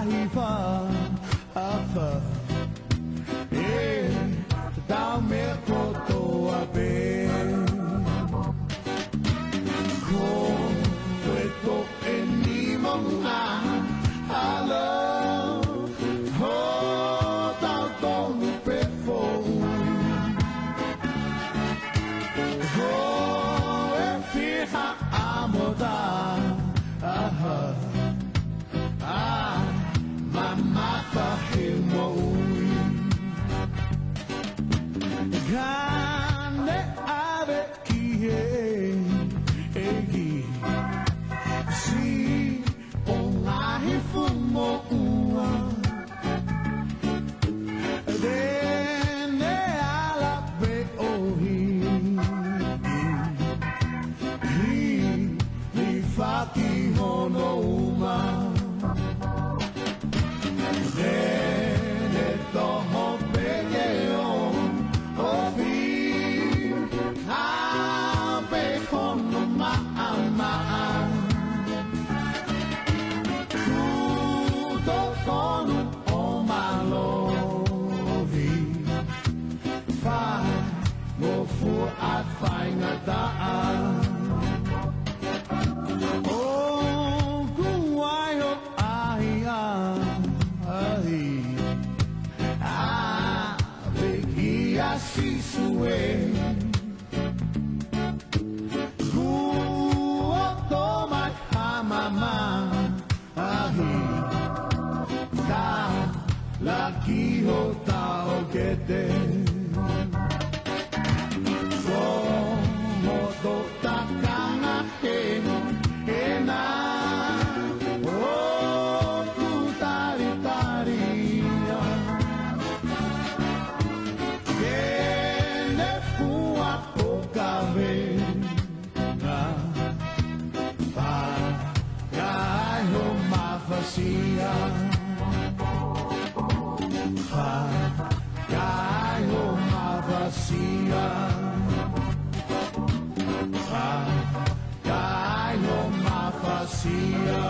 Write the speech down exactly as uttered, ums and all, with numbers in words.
Hiva ʻafa e tau meʻa kotoa pē. Ko e toʻe ni mo ngā ʻalo hotau tonu pē foʻui. Ko e fiha ʻa mo ta ʻaha ʻa mamata he moʻui. Ka ne ʻave ki he ʻEiki si ʻo ngaahi fuʻu moʻua. Te ne ala pē ʻo hiki hifaki hono uma. Te ne toho pē ke ʻo ofi ʻa pē hono maʻamaʻa. Kuo totonu ʻo mālohi faingofua ʻa e faingataʻa. ʻOku ai hoʻo ʻahi ʻaʻahi ʻave kia Sīsū ē. Kuo tō mai ha mamahi, talaki ho taʻokete. Ko hoto takanga heni ena ʻoku talitali ia. Ke ne fua ʻo kave na fakaʻaiho mafasia. Fakaʻaiho mafasia. Fakaʻaiho mafasia.